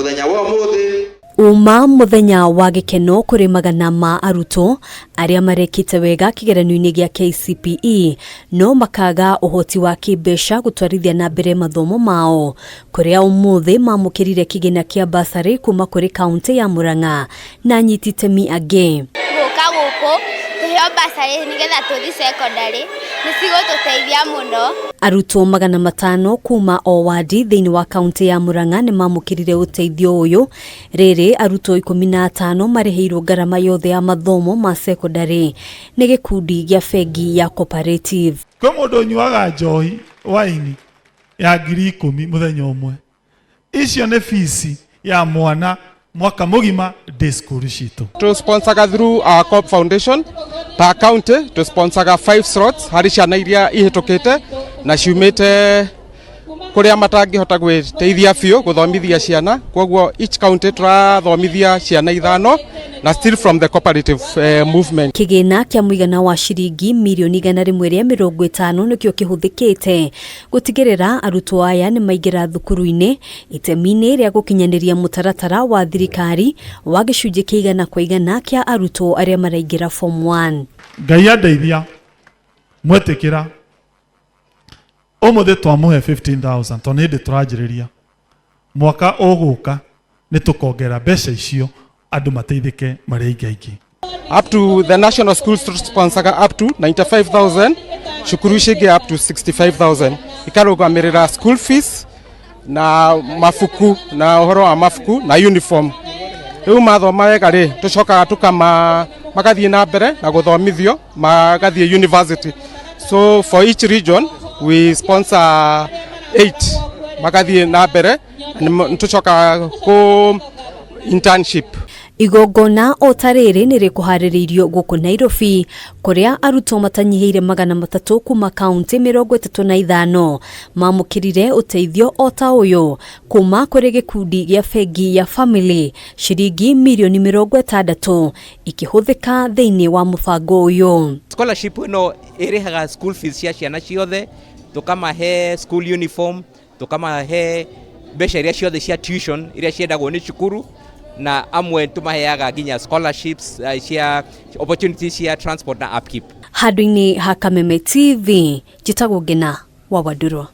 Mũthenya wa ũmũthĩ. Uma mũthenya wa gĩkeno kũrĩ magana ma arutwo arĩa marekĩte wega kĩgeranio-inĩ gĩa KCPE no makaga ũhoti wa kĩmbeca gũtwarithia na mbere mathomo mao, kũrĩa ũmũthĩ mamũkĩrire kĩgĩna kĩa bursary kuma kũrĩ kauntĩ ya Murang'a na anyiti itemi angĩ. Gũka gũkũ tũheo bursary nĩgetha tũthiĩ secondary nĩ cigũtũteithia mũno. Arutwo 500 kuma o wadi thĩinĩ wa kauntĩ ya Murang'a nĩ mamũkĩrire ũteithio ũyũ. Rĩrĩ arutwo 15 marĩhĩirwo ngarama yothe ya mathomo ma secondary nĩ gĩkundi gĩa bengi ya Cooperative. Kwĩ mũndũ ũnyuaga njohi waini ya 10,000 mũthenya ũmwe. Icio nĩ fees ya mwana mwaka mũgima day school citũ. Tũ sponsoraga through our Coop Foundation ta county, tũ sponsoraga 5 slots harĩ ciana iria ihĩtũkĩte na ciumĩte kũrĩa matangĩhota gwĩteithia biũ gũthomithia ciana. Koguo each county tũrathomithia ciana ithano na still from the cooperative movement. Kĩgĩna kĩa mũigana wa ciringi mirioni 150 nĩkĩo kĩhũthĩkĩte gũtigĩrĩra arutwo aya nĩ maingĩra thukuru-inĩ, itemi-inĩ rĩa gũkinyanĩria mũtaratara wa thirikari wa gĩcunjĩ kĩa 100% kĩa arutwo arĩa maraingĩra form 1. Ngai andeithia mwetĩkĩra ũmũthĩ twamũhe 15,000 tondũ nĩ hĩndĩ tũranjĩrĩria mwaka ũgũka nĩ tũkongerera mbeca icio andũ mateithĩke marĩ aingĩ aingĩ. Up to the national schools sponsoraga up to 95,000, cukuru ici ingĩ up to 65,000, ikarũgamĩrĩra school fees na mabuku na ũhoro wa mabuku na uniform. Rĩu mathoma wega rĩ, tũcokaga tũkama magathiĩ na mbere na gũthomithio magathiĩ university. So for each region we sponsor 8 magathiĩ na mbere, tũcokaga kũ internship. Igongona o ta rĩrĩ nĩ rĩkũharĩrĩirio gũkũ Nairobi, kũrĩa arutwo matanyihĩire 300 kuma kaunti 35 mamũkĩrire ũteithio o ta ũyũ kuma kũrĩ gĩkundi gĩa bengi ya Family, ciringi mirioni 60 ikĩhũthĩka thĩinĩ wa mũbango ũyũ. Scholarship ĩno ĩrĩhaga school fees cia ciana ciothe, tũkamahe school uniform, tũkamahe mbeca iria ciothe cia tuition iria ciendagwo nĩ cukuru, na amwe tũmaheaga nginya scholarships cia opportunities cia transport na upkeep. Handũ-inĩ ha Kameme TV, njĩtagwo Ngina wa Wandũrũ.